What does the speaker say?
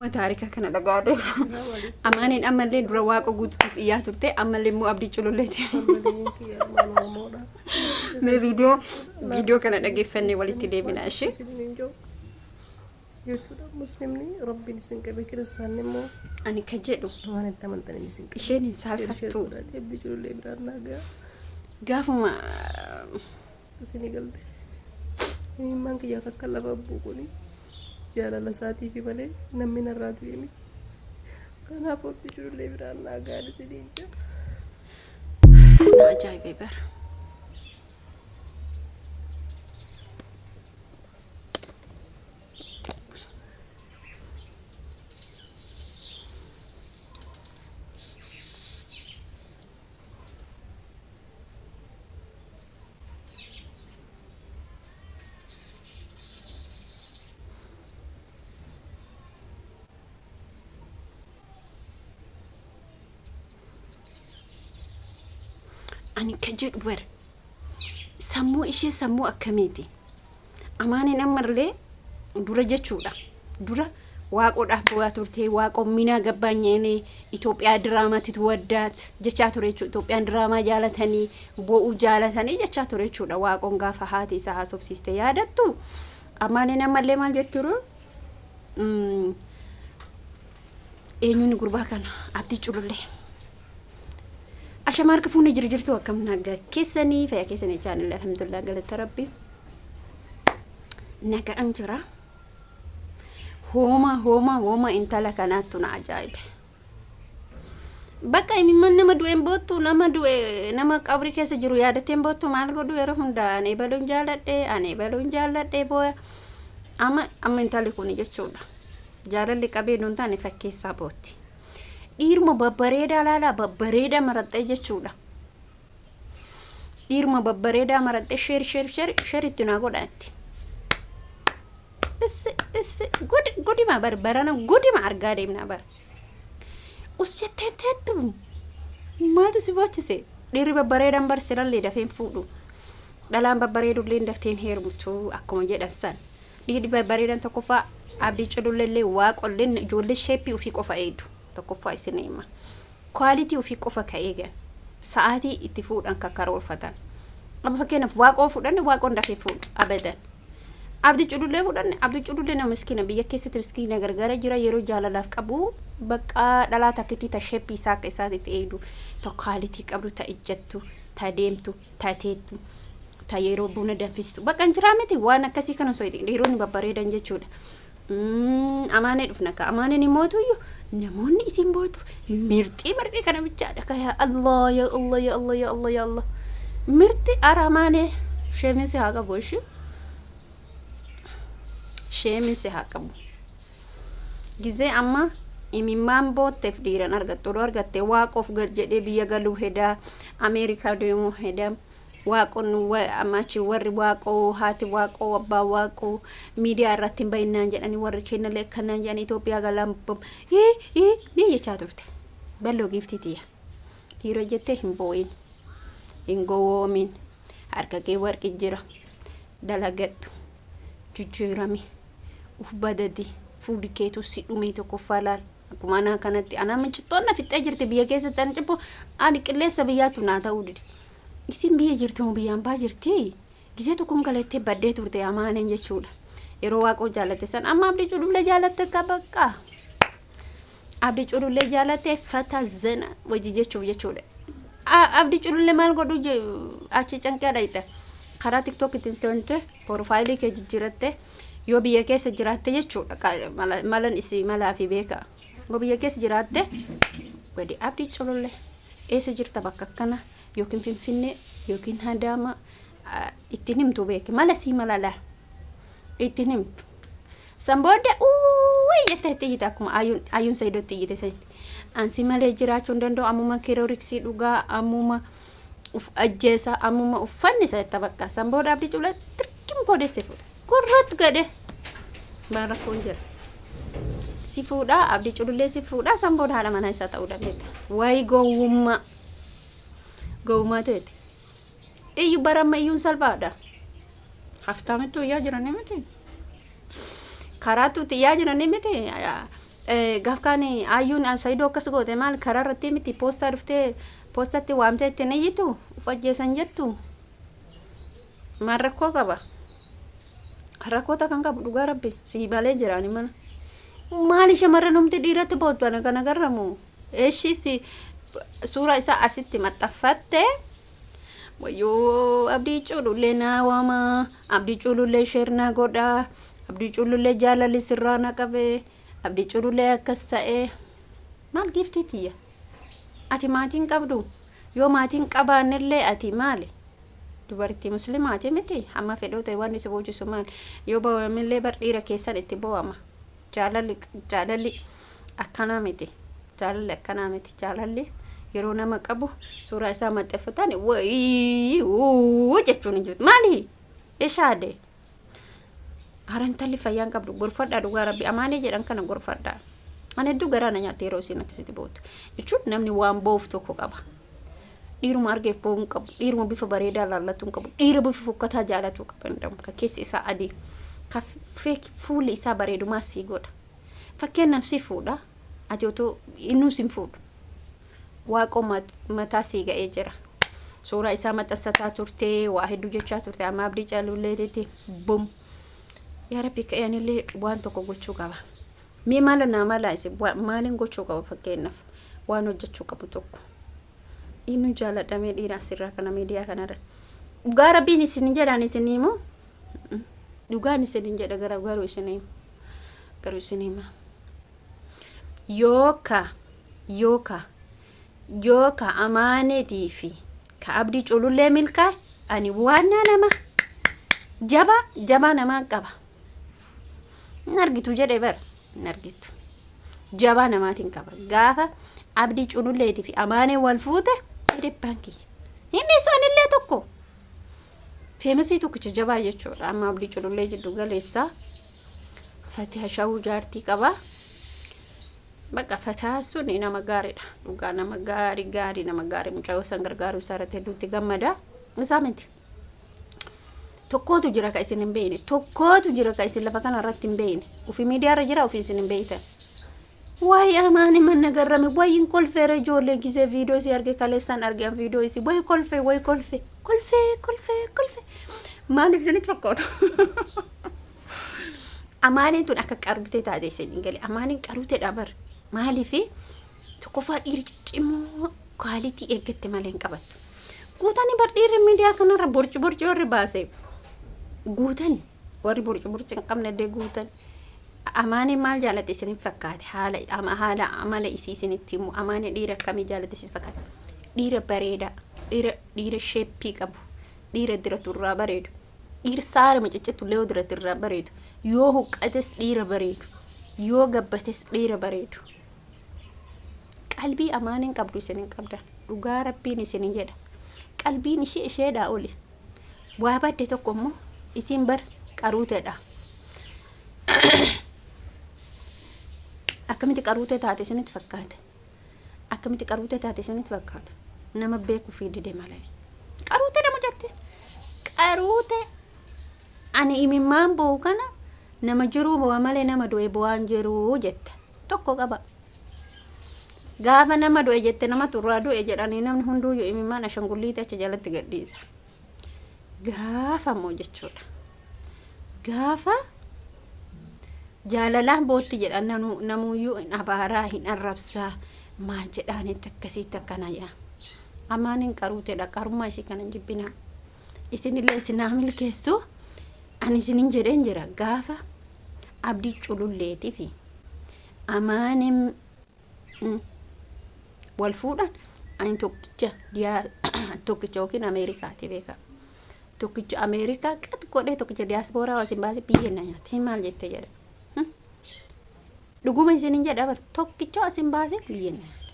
Taarika kana dhagaadhe. Amaaniin ammallee dura Waaqa Guututti xiyyaa turte, ammallee immoo Abdii Cululleeti. Mee viidiyoo kana dhageeffannee walitti deebina ishee. Jechuudha, muslimni rabbiin isin qabe, kiristaanni immoo Ani ka jedhu waan itti amantaniin isin qabe. Isheen hin saalfattu. Abdii Culullee biraan naagaa. Gaafuma isinii galte. Imimmaan kiyya akka lafa buuquni jaalala isaatiifi malee namni narraa du'e miti. Kanaaf Abdii Culullee biraan naagaan isiniin jira. Na ajaa'ibee bara. Ani ka jedhu bara sammuu ishee sammuu akkamiiti? Amaaniin ammallee dura jechuudha. Dura Waaqoodhaaf bu'aa turte, Waaqoon minaa gabbaanyeenee Itoophiyaa diraamaatti waddaat jechaa ture jechuudha. Itoophiyaan diraamaa jaalatanii bo'uu jaalatanii jechaa ture jechuudha. Waaqoon gaafa haati isaa haasofsiiste yaadattu. Amaaniin ammallee maal jechuudha? Eenyuun gurbaa kana? Abdii Culullee. Ashama, harka fuunee jiru jirtu, akkam nagaa keessanii, fayyaa keessanii chaanillee? Alhamdulillah, galata rabbi. Nagaan jira. Hooma hooma hooma, intala kanaattu na ajaa'ibe. Bakka imimman nama du'een boottu, nama du'e, nama qabrii keessa jiru yaadateen boottu. Maal godhu, yeroo hundaa ani baluun jaaladhe, ani baluun jaaladhe booya. Amma amma intalli kun jechuudha. Jaalalli qabee nuun taane fakkeessaa bootti. Dhiiruma babbareedaa laalaa, babbareedaa maraxxee jechuudha. Dhiiruma babbareedaa maraxxee, share share share share itti naa godha itti. Issi issi gudi gudima bar, barana gudima argaa deemnaa bar. Us jettee teettu, maaltu si boochise? Dhiirri babbareedaan bar silallee dafeen fuudhu. Dhalaan babbareedullee dafteen heerumtu akkuma jedhan san. Dhiirri babbareedaan tokkoffaa Abdii Cululleellee Waaqolleen ijoollee shape ofii qofa eegdu. Tokkoffaa isin hima. Quality ofii qofa ka eegan. Sa'aatii itti fuudhan ka karoorfatan. Amma fakkeenyaaf Waaqoo fudhanne, Waaqoon dafee fuudhu abadan. Abdii Culullee fudhanne, Abdii Culullee nama miskiina, biyya keessatti miskiina gargaara jira. Yeroo jaalalaaf qabu bakka dhalaa takkitti ta shape isaa akka isaatitti eegdu, ta quality qabdu, ta ijjattu, ta deemtu, ta teettu, ta yeroo buna danfistu bakka hin jiraa miti, waan akkasii kana osoo dhiironni babbareedan jechuudha. Amaanee dhufna ka amaaneen imootuyyuu namoonni isin bootu mirxii mirxii kana bichaadha ka. Yaa Allah, yaa Allah, yaa Allah, yaa Allah, yaa Allah, mirxi ara amaanee sheemin si haa qabu, ishii sheemin si haa qabu. Gizee amma imimmaan bootteef dhiiran argattu, odoo argatte Waaqoof gad jedhee biyya galuu hedaa, Ameerikaa deemuu hedaa. Waaqoon amma achi warri Waaqoo, haati Waaqoo, abbaan Waaqoo miidiyaa irratti hin bahinnaan jedhanii, warri kennallee akkanaan jedhanii Itoophiyaa galaan hii hii ni jechaa turte. Balloo giiftii tiyya. Dhiira jettee hin boo'in. Hin gowwoomin. Harka kee warqi jira. Dalagadhu. Jijjiirami. Uf badadi. Fuulli keetu si dhumee tokkoffaa laal. Akkuma anaa kanatti anaa mincittoon na fixxee jirti biyya keessatti, ani cibbo ani qilleensa biyyaatu naa ta'uu dide. Isin biyya jirti moo biyyaan baa jirti? Gizee tokkoon galattee baddee turte amaaneen jechuudha. Yeroo Waaqoo jaalatte san, amma Abdii Culullee jaalatte ka bakka. Abdii Culullee jaalatte fata zena wajji jechuuf jechuudha. Abdii Culullee maal godhu achi canqee dhayxe. Karaa TikTok ittiin seente, profile kee jijjiiratte, yoo biyya keessa jiraatte jechuudha. Malan isii malaa fi beeka. Yoo biyya keessa jiraatte gadi Abdii Culullee eessa jirta, bakka akkana yookiin Finfinnee yookiin Hadaama ittiin himtu beeke, mala sii mala laal ittiin himtu. San booda uuu jettee itti iyyite, akkuma ayyuun Saidootti iyyite sanitti. Ansi malee jiraachuu hin danda'u, ammuma kirooriksii dhugaa, ammuma uf ajjeesa, ammuma uffanni isa itti bakka. San booda Abdii Culullee tirkim koodesse fuudha. Gurratti gadhe. Maal rakkoon jira? Si fuudhaa, Abdii Culullee si fuudhaa, san booda haadha manaa isaa ta'uu dandeetta. Wayi gowwummaa. Gowwummaa ta'eeti. Iyyu bara amma iyyuun salphaadha. Haftaamitti iyyaa jiranii miti. Karaattu itti iyyaa jiranii miti. Gaaf kaan ayyuun Saidoo akkas goote maal karaa irratti miti poostaa dhuftee poostatti waamtee ittiin iyyitu uf ajjeesan jettu maal rakkoo qaba? Rakkoota kan qabu dhugaa rabbi sii malee jiraani mana. Maali shamarran humti dhiiratti boottu ana kan agarramu. Eshi si suuraa isaa asitti maxxanfatte wayyoo abdii culullee naa waama abdii culullee sheer naa godha abdii culullee jaalalli sirraa na qabe abdii culullee akkas ta'e maal giiftii tiyya ati maatiin qabdu yoo maatiin qabaannellee ati maali dubartii muslimaati miti hamma fedhoo ta'e waan si boochisu maali yoo boo'amillee bar dhiira keessan itti boo'ama jaalalli jaalalli akkanaa miti jaalalli akkanaa miti jaalalli yeroo nama qabu suuraa isaa maxxanfatan wayii jechuun hin jirtu maali ishaade harantalli fayyaan qabdu gorfadhaa dhugaa rabbi amaanee jedhan kana gorfadhaa ani hedduu garaa na nyaatti yeroo isiin akkasitti bootu jechuun namni waan boo'uuf tokko qaba dhiiruma argeef boo'uu hin qabu dhiiruma bifa bareedaa laallatu hin qabu dhiira bifa fokkataa jaalatuu qaba hin dhabu ka keessi isaa adii ka fuulli isaa bareedumaa sii godha fakkeenyaaf si fuudha ati otoo innuu sin fuudhu waaqoo mataa sii ga'ee jira suuraa isaa maxxansataa turtee waa hedduu jechaa turte amma abdii caalulleetitti bum yaa rabbi ka'anillee waan tokko gochuu qaba mee maala naa mala isin maaliin gochuu qaba fakkeenyaaf waan hojjechuu qabu tokko inni jaaladhamee dhiira asirraa kana miidiyaa kanarra dhugaa rabbiin isin jedhaan isin himu dhugaan isin jedha gara garuu isin himu garuu isin hima yooka yooka yooka amaaneetii fi ka abdii culullee milkaa'e ani waan nama jaba jabaa namaa qaba hin argitu jedhe bara hin argitu jabaa namaatiin qaba gaafa abdii cululleetii fi amaanee wal fuute dhibbaan kiyya inni sonillee tokko feemasii tokkicha jabaa jechuudha amma abdii culullee jiddu galeessaa Fatiha shawuu jaartii qaba. Bakka Fatihaa sun nama gaariidha. Dhugaa nama gaarii gaarii nama gaarii mucayyoo san gargaaruu isaa irratti hedduutti gammada. Isaa miti. Tokkootu jira ka isin hin beekne. Tokkootu jira ka isin lafa kana irratti hin beekne. Ofii miidiyaa irra jira ofii isin hin beektan. Wayi amaani manna garrame wayin kolfeera ijoollee gisee viidiyoo isii arge kaleessaan arge an viidiyoo isii wayi kolfee wayi kolfee kolfee kolfee kolfee maaliif isinitti fakkaatu? Amaaniin tun akka qaruutee taate isin hin gale amaaniin qaruuteedha bar maaliif tokkoffaa dhiira ciccimoo kwaalitii eeggatte malee hin qabattu. Guutanii bar dhiirri miidiyaa kanarra borci borci warri baase guutani warri borci borci hin qabne illee guutan. Amaaniin maal jaalatte isinitti fakkaate haala haala amala isii isinitti himu amaanii dhiira akkamii jaalatte isinitti fakkaate dhiira bareedaa dhiira dhiira sheeppii qabu dhiira diraturraa bareedu dhiira saara miciccittu illee yoo diratirraa bareedu yoo huqqates dhiira bareedu yoo gabbates dhiira bareedu qalbii amaaniin qabdu isin hin qabdan dhugaa rabbiin isin jedha qalbiin ishee isheedhaa oli waa badde tokko immoo isiin bar qaruuteedha. Akkamitti qaruutee taate isinitti fakkaate? Akkamitti qaruutee taate isinitti fakkaata? Nama beeku fi dide malee. Qaruutee nama jette. Qaruutee ani imimmaan boo'u kana nama jiruu boo'a malee nama du'e boo'aan jiruu jette. Tokko qaba. Gaafa nama du'e jette nama turraa du'e jedhanii namni hunduuyyuu imimmaan ashangulliitii achi jalatti gadhiisa. Gaafa immoo jechuudha. Gaafa jaalalaan bootti jedhan namuuyyuu hin abaaraa hin arrabsaa maal jedhaanitti akkasiitti akkana yaa. Amaan hin qaruuteedha qarummaa isii kana hin jibbinaa. Isinillee isinaa milkeessu ani isinin jedheen jira gaafa abdii cululleetii fi amaaniin wal fuudhan ani tokkicha tokkicha yookiin Ameerikaati beeka. Tokkicha Ameerikaa qat godhee tokkicha diyaaspooraa isin baasee biyya na nyaate hin maal jette jedha. Dhuguma isinin jedha bar tokkicha isin baasee biyya na nyaate.